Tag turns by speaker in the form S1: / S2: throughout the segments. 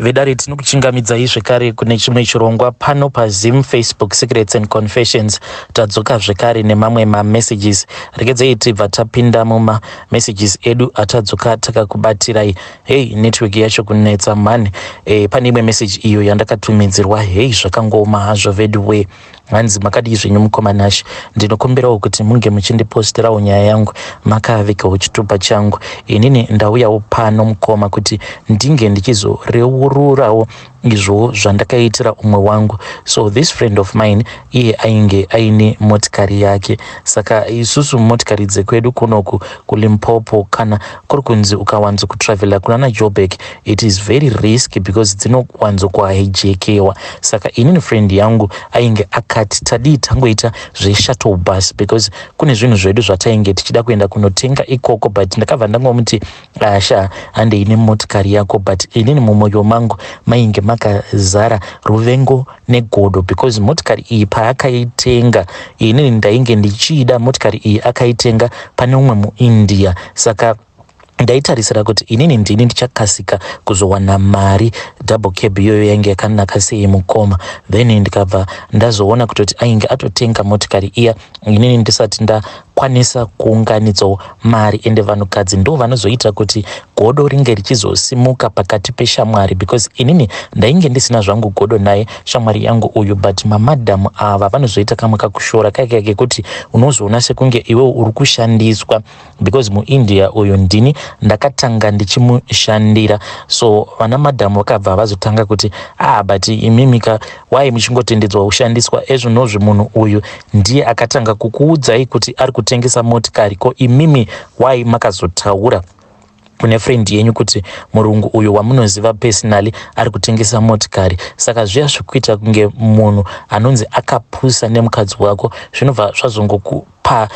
S1: Vedare, tinokuchingamidzai zvekare kune chimwe chirongwa pano paZim Facebook Secrets and Confessions. Tadzoka zvekare nemamwe mamessages. Regedzei tibva tapinda mumamessages edu atadzoka takakubatirai. Hei, network yacho kunetsa mhani. Pane imwe message iyo yandakatumidzirwa. Hei, zvakangooma hazvo veduwe. Hanzi, "Makadii zvenyu mukoma Nash? Ndinokumbirawo kuti munge muchindipostirawo nyaya yangu makavigawo chitupa changu. Inini ndauyawo pano mukoma kuti ndinge ndichizoreururawo izvo zvandakaitira umwe wangu. So this friend of mine, iye ainge aine motikari yake. Saka isusu motikari dzekwedu kunoku kuLimpopo, kana kuri kunzi ukawanzo kutravela kunana Joburg, it is very risky because dzinowanzo kuhijackewa. Saka inini friend yangu ainge akati tadii tangoita zveshuttle bus because kune zvinhu zvedu zvatainge tichida kuenda kunotenga ikoko. But ndakabva ndangomuti, asha, handei nemotikari yako. But inini mumwoyo mangu mainge makazara ruvengo negodo because motikari iyi paakaitenga, inini ndainge ndichiida motikari iyi. Akaitenga pane umwe muIndia, saka ndaitarisira kuti inini ndini ndichakasika kuzowana mari. Double cab iyoyo yainge yakanaka sei mukoma. Then ndikabva ndazoona kutoti ainge atotenga motikari iya inini ndisati ndakwanisa kuunganidzawo mari. Ende vanhukadzi ndo vanozoita kuti godo ringe richizosimuka pakati peshamwari, because inini ndainge ndisina zvangu godo naye shamwari yangu uyu, but mamadhamu ava vanozoita kamwe kakushora kaikai kekuti unozoona sekunge iwewo uri kushandiswa, because muIndia uyu ndini ndakatanga ndichimushandira. So vana madhamu vakabva vazotanga kuti, ah, but imimika, wai muchingotendedzwa kushandiswa? Ezvinozvi munhu uyu ndiye akatanga kukuudzai kuti ari kutengesa motikari. Ko imimi wai makazotaura kune friend yenyu kuti murungu uyu wamunoziva personally ari kutengesa motikari? Saka zviya zvekuita kunge munhu anonzi akapusa nemukadzi wako zvinobva zvazongokupa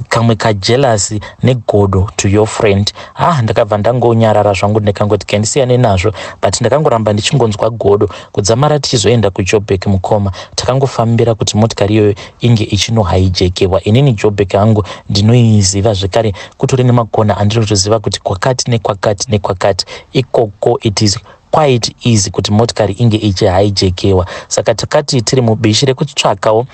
S1: kamwe kajealousy negodo to your friend. Ah, ndakabva ndangonyarara zvangu, ndikangoti kendisiyane nazvo, but ndakangoramba ndichingonzwa godo kudzamara tichizoenda kuJobek. Mukoma, takangofambira kuti motikari iyoyo inge ichinohijackewa. Inini Jobek hangu ndinoiziva zvekare, kutori nemakona andinotoziva kuti kwakati nekwakati nekwakati ikoko it is quite easy kuti motikari inge ichihijackewa. Saka takati tiri mubishi rekutsvakawo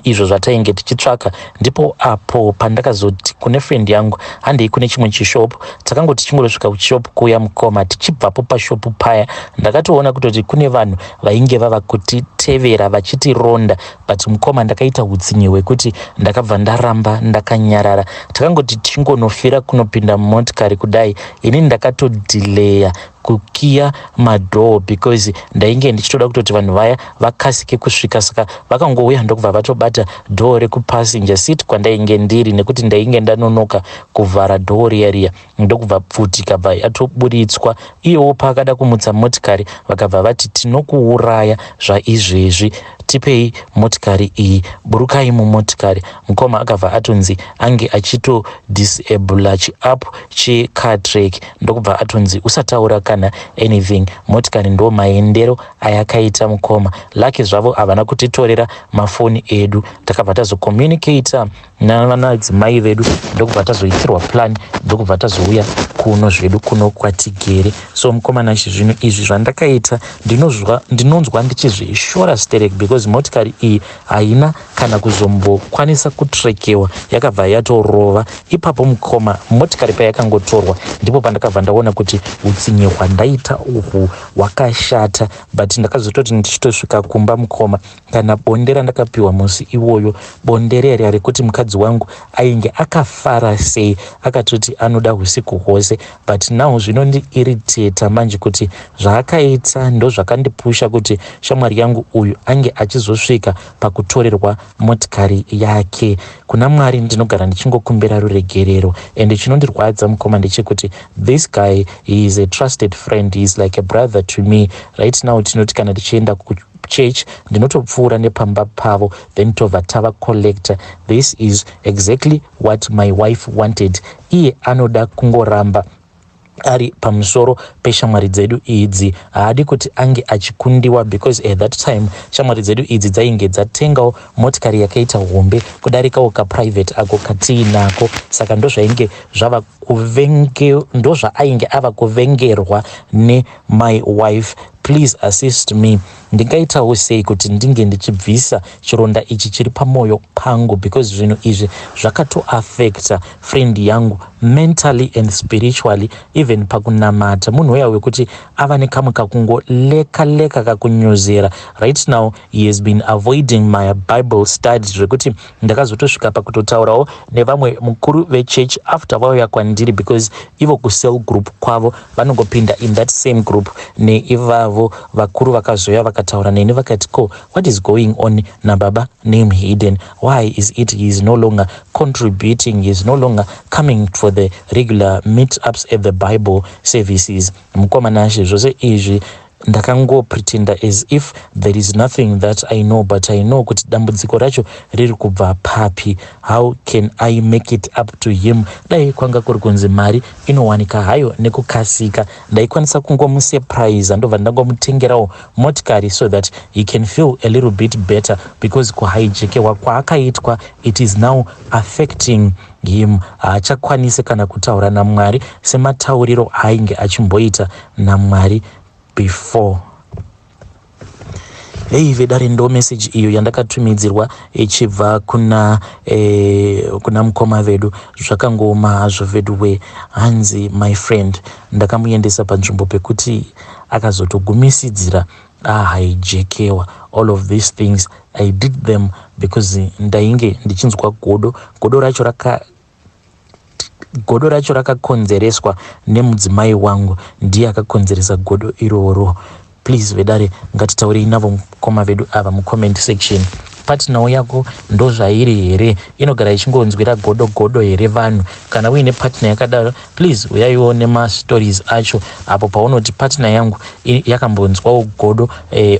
S1: izvo zvatainge tichitsvaka, ndipo apo pandakazoti kune friend yangu, handei kune chimwe chishopu. Takangoti tichingosvika kuchishopu kuya mukoma, tichibvapo pashopu paya, ndakatoona kutoti kune vanhu vainge vava kutitevera vachitironda. But mukoma, ndakaita utsinye hwekuti ndakabva ndaramba ndakanyarara. Takangoti tichingonofira kunopinda mumotikari kudai, inini ndakatodhileya kukiya madoor because ndainge ndichitoda kutoti vanhu vaya vakasike kusvika. Saka vakangouya ndokubva vatobata door rekupassenger seat kwandainge ndiri, nekuti ndainge ndanonoka kuvhara door riya riya, ndokubva pfuti ikabva yatoburitswa. Iyewo paakada kumutsa motikari, vakabva vati, "Tinokuuraya zvaizvezvi, tipei motikari iyi, burukai mumotikari." Mukoma akabva atonzi ange achitodisabla chiapp cheCartrack, ndokubva atonzi, "Usataura kana anything." Motikari ndo maendero ayakaita mukoma. Lucky zvavo havana kutitorera mafoni edu. Takabva tazocommunicata navanadzimai vedu, ndokubva tazoitirwa plan, ndokubva tazouya kuno zvedu, kuno kwatigere. So mukoma Nashi, zvinhu izvi zvandakaita ndinonzwa ndichizvishora sterek, because motikari iyi haina kana kuzombokwanisa kutrackewa, yakabva yatorova ipapo mukoma. Motikari payakangotorwa, ndipo pandakabva ndaona kuti utsinye hwandaita uhwu hwakashata. But ndakazototi ndichitosvika kumba mukoma, kana bonde randakapiwa musi iwoyo, bonde rerya rekuti mukadzi wangu ainge akafara sei, akatoti anoda usiku hwose. But now zvinondiirritata manje kuti zvaakaita ndo zvakandipusha kuti shamwari yangu uyu ange achizosvika pakutorerwa motikari yake. Kuna Mwari ndinogara ndichingokumbira ruregerero. And chinondirwadza mukoma ndechekuti this guy, he is a trusted friend, he is like a brother to me right now. Tinoti kana tichienda kuchurch, ndinotopfuura nepamba pavo, then tobva tava collector. This is exactly what my wife wanted. Iye anoda kungoramba ari pamusoro peshamwari dzedu idzi, haadi kuti ange achikundiwa, because at that time shamwari dzedu idzi dzainge dzatengawo motikari yakaita hombe kudarikawo kaprivate ako katiinako. Saka ndozvainge zvava ndozvaainge ava kuvengerwa nemy wife. Please assist me, ndingaitawo sei kuti ndinge ndichibvisa chironda ichi chiri pamwoyo pangu? Because zvinhu izvi zvakatoaffecta friend yangu mentally and spiritually, even pakunamata. Munhu uya wekuti ava nekamwe kakungoleka leka, kakunyuzira. Right now he has been avoiding my Bible study, zvekuti ndakazotosvika pakutotaurawo nevamwe mukuru vechurch after vauya kwandiri, because ivo kucell group kwavo vanongopinda in that same group neivavo vakuru. Vakazoya vakataura neni, vakati, "Ko what is going on nababa name hidden? Why is it he is no longer contributing? He is no longer coming for the regular meet ups at the Bible services?" Mukoma Nashe, zvose izvi ndakangopretenda as if there is nothing that I know, but I know kuti dambudziko racho riri kubva papi. How can I make it up to him? Dai kwanga kuri kunzi mari inowanika hayo nekukasika, ndaikwanisa kungomusurprise, ndobva ndangomutengerawo motikari so that he can feel a little bit better, because kuhijackewa kwaakaitwa, it is now affecting him. Haachakwanisi kana kutaura naMwari sematauriro aainge achimboita naMwari before. Hei vedare, ndo meseji iyo yandakatumidzirwa ichibva kuna mukoma vedu. Zvakangooma hazvo vedu we. Hanzi my friend ndakamuendesa panzvimbo pekuti akazotogumisidzira ahijackewa. All of these things I did them because ndainge ndichinzwa godo. Godo racho rakakonzereswa nemudzimai wangu, ndiye akakonzeresa godo iroro. Please vedare, ngatitaurei navo mukoma vedu ava mucomment section. Partner yako ndo zvairi here? Inogara ichingonzwira godo godo here vanhu? Kana uine partner yakadaro, please uyaiwo nemastories acho apo paunoti partner yangu yakambonzwawo godo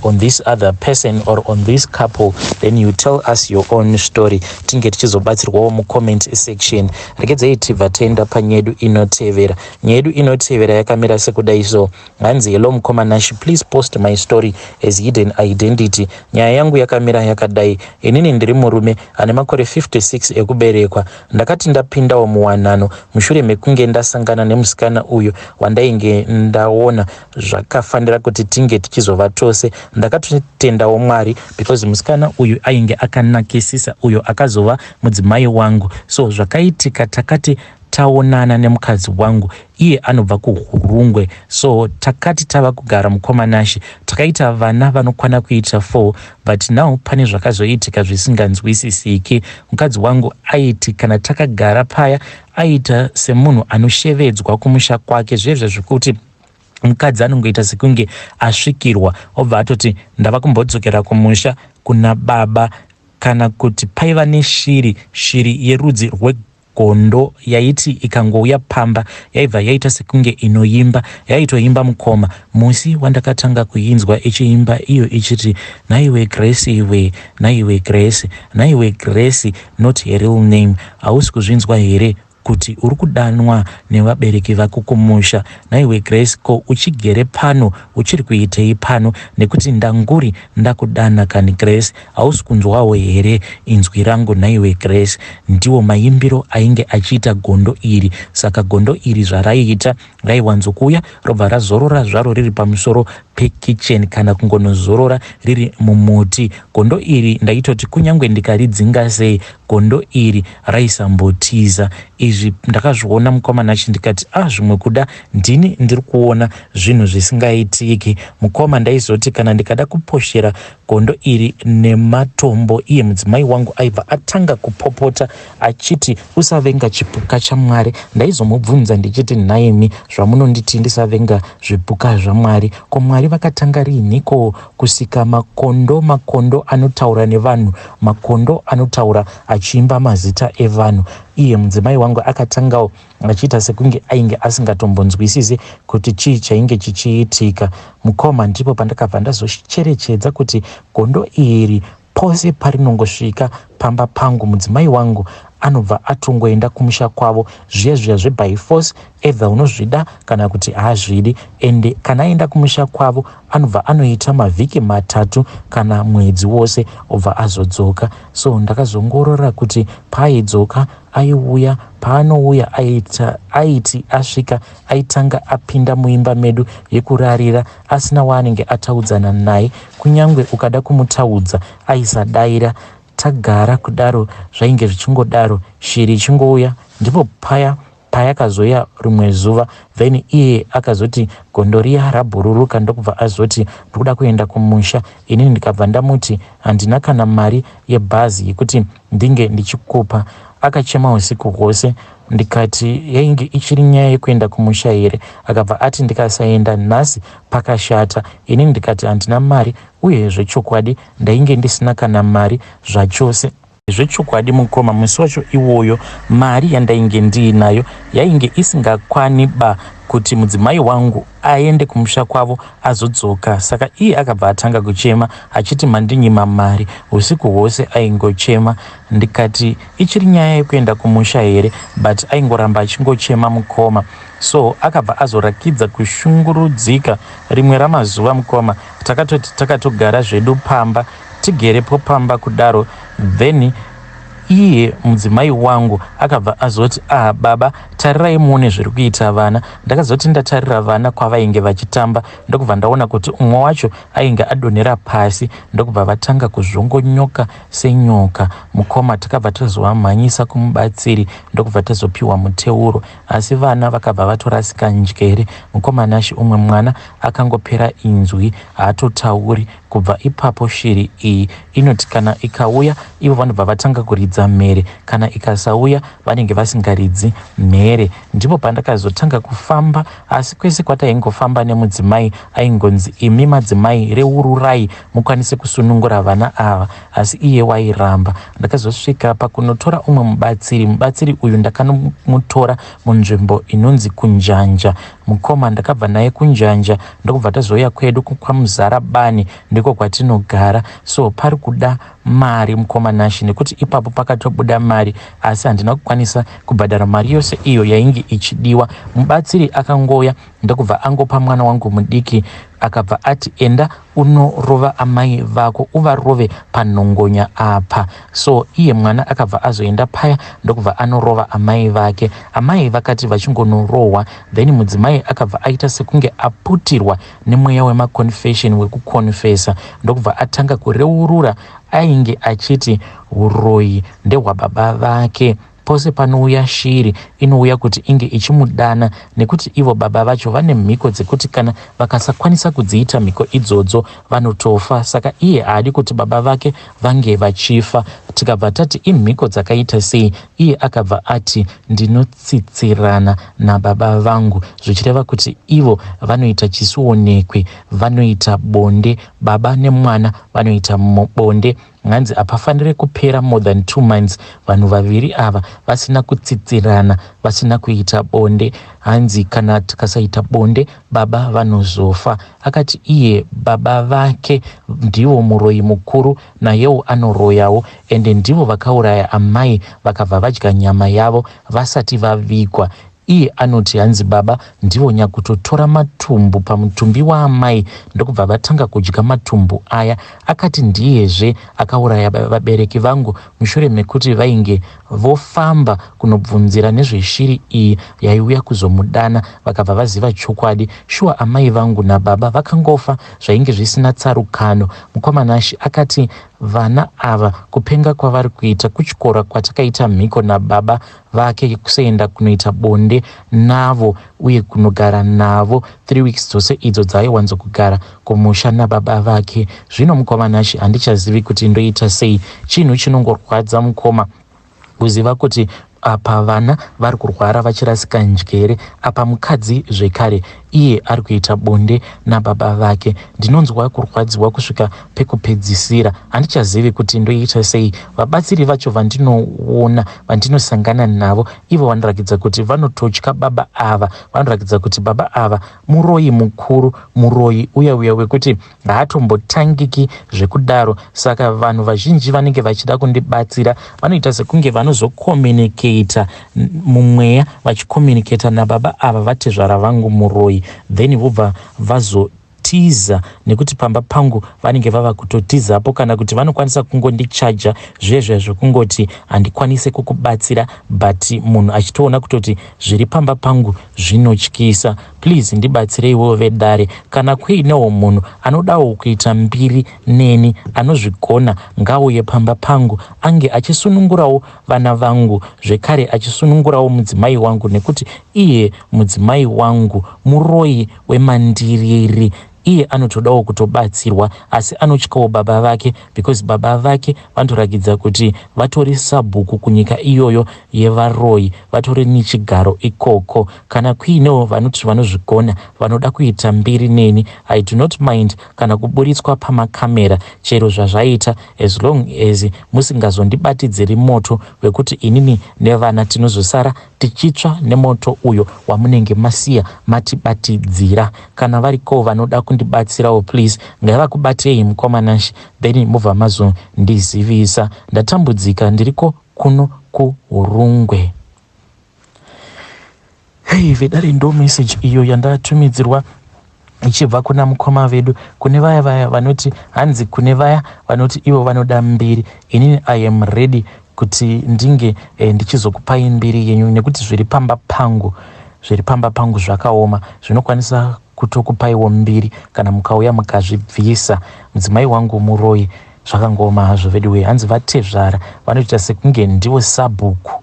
S1: on this other person or on this couple. Then you tell us your own story, tinge tichizobatsirwawo mucomment section. Regedzei tibva taenda panyaya yedu inotevera. Nyaya yedu inotevera yakamira sekudai so. Hanzi, "Hello mukoma Nashi, please post my story as hidden identity. Nyaya yangu yakamira yakadai. Inini ndiri murume ane makore 56 ekuberekwa. Ndakati ndapindawo muwanano mushure mekunge ndasangana nemusikana uyu wandainge ndaona zvakafanira kuti tinge tichizova tose. Ndakatotendawo Mwari because musikana uyu ainge akanakisisa, uyo akazova mudzimai wangu. So zvakaitika, takati taonana nemukadzi wangu, iye anobva kuHurungwe. So takati tava kugara, mukoma Nashi, takaita vana vanokwana kuita 4. But now pane zvakazoitika zvisinganzwisisiki. Mukadzi wangu aiti kana takagara paya, aita semunhu anoshevedzwa kumusha kwake, zvezvo zvekuti mukadzi anongoita sekunge asvikirwa, obva atoti ndava kumbodzokera kumusha kuna baba. Kana kuti paiva neshiri, shiri yerudzi rwegondo, yaiti ikangouya pamba yaibva yaita sekunge inoimba. Yaitoimba, mukoma. Musi wandakatanga kuinzwa ichiimba, iyo ichiti, 'Naiwe Grace, iwe, naiwe Grace, naiwe Grace,' not her real name, 'hausi kuzvinzwa here kuti uri kudanwa nevabereki vako kumusha? Naiwe Grace, ko uchigere pano uchiri kuitei pano? Nekuti ndanguri ndakudana kani. Grace, hausi kunzwawo here inzwi rangu, naiwe Grace?' Ndiwo maimbiro ainge achiita gondo iri. Saka gondo iri zvaraiita, raiwanzokuuya robva razorora zvaro riri pamusoro pekicheni kana kungonozorora riri mumuti. Gondo iri ndaitoti kunyange ndikaridzinga sei, gondo iri raisambotiza. Izvi ndakazviona, mukoma Nashi, ndikati, 'Ah, zvimwe kuda ndini ndiri kuona zvinhu zvisingaitiki.' Mukoma, ndaizoti kana ndikada kuposhera gondo iri nematombo, iye mudzimai wangu aibva atanga kupopota achiti, 'Usavenga chipuka chaMwari.' Ndaizomubvunza ndichiti, 'Nhaimi, zvamunonditi ndisavenga zvipuka zvaMwari, ko Mwari vakatanga riiniko kusika makondo? Makondo anotaura nevanhu, makondo anotaura achiimba mazita evanhu?' Iye mudzimai wangu akatangawo achiita sekunge ainge asingatombonzwisisi kuti chii chainge chichiitika. Mukoma, ndipo pandakabva ndazocherechedza kuti gondo iri pose parinongosvika pamba pangu, mudzimai wangu anobva atongoenda kumusha kwavo zviya zviya zveby force, either unozvida kana kuti haazvidi. Ende kana aenda kumusha kwavo, anobva anoita mavhiki 3 kana mwedzi wose, obva azodzoka. So ndakazongorora kuti paaidzoka, aiuya Paanouya aita aiti asvika aitanga apinda muimba medu yekurarira asina waanenge ataudzana naye kunyangwe ukada kumutaudza aisadaira. Tagara kudaro zvainge zvichingodaro shiri ichingouya ndipo paya payakazouya rimwe zuva then iye akazoti gondo riya rabhururuka ndokubva azoti ndikuda kuenda kumusha inini ndikabva ndamuti handina kana mari yebhazi yekuti ndinge ndichikupa akachema usiku hwose ndikati yainge ichiri nyaya yekuenda kumusha here akabva ati ndikasaenda nhasi pakashata inini ndikati handina mari uye zvechokwadi ndainge ndisina kana mari zvachose Zvechokwadi mukoma musi wacho iwoyo mari yandainge ndiinayo yainge isingakwani ba kuti mudzimai wangu aende kumusha kwavo azodzoka saka iye akabva atanga kuchema achiti mandinyima mari husiku hwose aingochema ndikati ichiri nyaya yekuenda kumusha here but aingoramba achingochema mukoma so akabva azorakidza kushungurudzika rimwe ramazuva mukoma takatoti takatogara zvedu pamba Tigerepo pamba kudaro then iye mudzimai wangu akabva azoti ah baba tarirai muone zviri kuita vana. Ndakazoti ndatarira vana kwavainge vachitamba ndokubva ndaona kuti umwe wacho ainge adonhera pasi ndokubva vatanga kuzvongonyoka senyoka. Mukoma takabva tazovamhanyisa kumubatsiri ndokubva tazopiwa muteuro asi vana vakabva vatorasika njere. Mukoma Nashy umwe mwana akangopera inzwi haatotauri Kubva ipapo shiri iyi inoti kana ikauya ivo vanobva vatanga kuridza mhere, kana ikasauya vanenge vasingaridzi mhere. Ndipo pandakazotanga kufamba asi kwese kwataingofamba nemudzimai aingonzi imi madzimai reururai mukwanise kusunungura vana ava asi iye wairamba. Ndakazosvika pakunotora umwe mubatsiri, mubatsiri uyu ndakanomutora munzvimbo inonzi Kunjanja. Mukoma ndakabva naye kunjanja ndokubva tazouya kwedu kwaMuzarabani ndiko kwatinogara so pari kuda mari mukoma Nashy nekuti ipapo pakatobuda mari asi handina kukwanisa kubhadhara mari yose iyo yainge ichidiwa. Mubatsiri akangouya ndokubva angopa mwana wangu mudiki akabva ati enda unorova amai vako uvarove panhongonya apa so iye mwana akabva azoenda paya ndokubva anorova amai vake amai vakati vachingonorohwa then mudzimai akabva aita sekunge aputirwa nemweya wemaconfession wekuconfesa ndokubva atanga kureurura ainge achiti uroyi ndehwababa vake Pose panouya shiri inouya kuti inge ichimudana nekuti ivo baba vacho vane mhiko dzekuti kana vakasakwanisa kudziita mhiko idzodzo vanotofa saka iye haadi kuti baba vake vange vachifa. Tikabva tati imhiko dzakaita sei iye akabva ati ndinotsitsirana nababa vangu zvichireva kuti ivo vanoita chisionekwi vanoita bonde baba nemwana vanoita bonde Hanzi hapafanire kupera more than 2 months vanhu vaviri ava vasina kutsitsirana vasina kuita bonde. Hanzi kana tikasaita bonde baba vanozofa. Akati iye baba vake ndivo muroyi mukuru nayewo anoroyawo ende ndivo vakauraya amai vakabva vadya nyama yavo vasati vavigwa. Iye anoti hanzi baba ndivo nyakutotora matumbu pamutumbi waamai ndokubva vatanga kudya matumbu aya. Akati ndiyezve akauraya vabereki vangu mushure mekuti vainge vofamba kunobvunzira nezveshiri iyi yaiuya kuzomudana vakabva vaziva chokwadi. Shuwa amai vangu nababa vakangofa zvainge zvisina tsarukano. Mukoma Nashy akati vana ava kupenga kwavari kuita kutyora kwatakaita mhiko nababa vake yekusaenda kunoita bonde navo uye kunogara navo 3 weeks dzose idzo dzaaiwanzokugara kumusha nababa vake. Zvino mukoma Nashy handichazivi kuti ndoita sei. Chinhu chinongorwadza mukoma kuziva kuti apa vana vari kurwara vachirasika njere apa mukadzi zvekare iye ari kuita bonde nababa vake. Ndinonzwa kurwadziwa kusvika pekupedzisira. Handichazivi kuti ndoita sei. Vabatsiri vacho vandinoona, vandinosangana navo, ivo vanorakidza kuti vanototya baba ava. Vanorakidza kuti baba ava muroyi mukuru, muroyi uya uya wekuti haatombotangiki zvekudaro. Saka vanhu vazhinji vanenge vachida kundibatsira vanoita sekunge vanozokomunicata mumweya, vachikomunicata nababa ava vatezvara vangu muroyi, then vobva vazo. Ndinotiza nekuti pamba pangu vanenge vava kutotizapo kana kuti vanokwanisa kungondichaja zvezve zvekungoti handikwanise kukubatsira but munhu achitoona kutoti zviri pamba pangu zvinotyisa. Please ndibatsireiwo vedare kana kuinewo munhu anodawo kuita mbiri neni anozvigona ngauye pamba pangu ange achisunungurawo vana vangu zvekare achisunungurawo mudzimai wangu nekuti iye mudzimai wangu muroyi wemandiriri iye anotodawo kutobatsirwa asi anotyawo baba vake because baba vake vanotorakidza kuti vatori sabhuku kunyika iyoyo yevaroyi vatori nechigaro ikoko kana kuinewo vanoti vanozvigona vanoda kuita mbiri neni I do not mind kana kuburitswa pamakamera chero zvazvaita as long as musingazondibatidziri moto wekuti inini nevana tinozosara tichitsva nemoto uyo wamunenge masiya matibatidzira kana variko vanoda kundibatsirawo please ngavakubatei mukoma Nashe then mobva mazondizivisa ndatambudzika ndiriko kuno kuHurungwe. Hey vedare ndo message iyo yandatumidzirwa ichibva kuna mukoma vedu kune vaya vaya vanoti hanzi kune vaya vanoti ivo vanoda mbiri inini I am ready kuti ndinge eh, ndichizokupai mbiri yenyu nekuti zviri pamba pangu zviri pamba pangu zvakaoma zvinokwanisa kutokupaiwo mbiri kana mukauya mukazvibvisa mudzimai wangu muroyi zvakangooma hazvo veduwe hanzi vatezvara vanoita sekunge ndivo sabhuku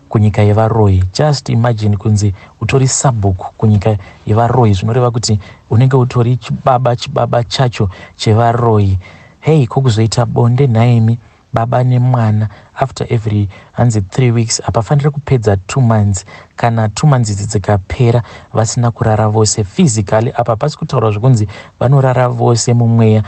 S1: kunyika yevaroyi just imagine kunzi utori sabhuku kunyika yevaroyi zvinoreva kuti unenge utori chibaba chibaba chacho chevaroyi hei kokuzoita bonde nhaimi baba nemwana after every hanzi 3 weeks hapafaniri kupedza 2 months kana 2 months idzi dzikapera vasina kurara vose physically apa pasi kutaurwa zvekunzi vanorara vose mumweya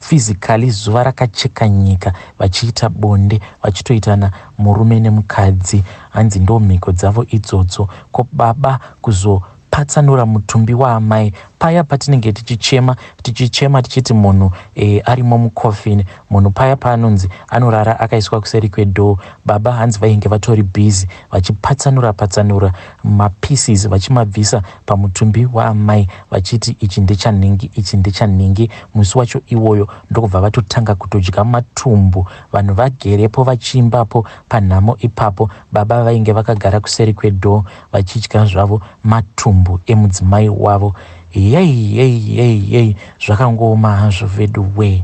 S1: physically zuva rakacheka nyika vachiita bonde vachitoitana murume nemukadzi hanzi ndo mhiko dzavo idzodzo ko baba kuzopatsanura mutumbi waamai paya patinenge tichichema tichichema tichiti munhu e, arimo mucoffin munhu paya paanonzi anorara akaiswa kuseri kwedoor baba hanzi vainge vatori busy vachipatsanura patsanura mapieces vachimabvisa pamutumbi waamai vachiti ichi ndechanhingi ichi ndechanhingi musi wacho iwoyo ndokubva vatotanga kutodya matumbu vanhu vagerepo vachiimbapo panhamo ipapo baba vainge vakagara kuseri kwedoor vachidya zvavo matumbu emudzimai wavo yei yei yei yei zvakangooma hazvo vedu wee.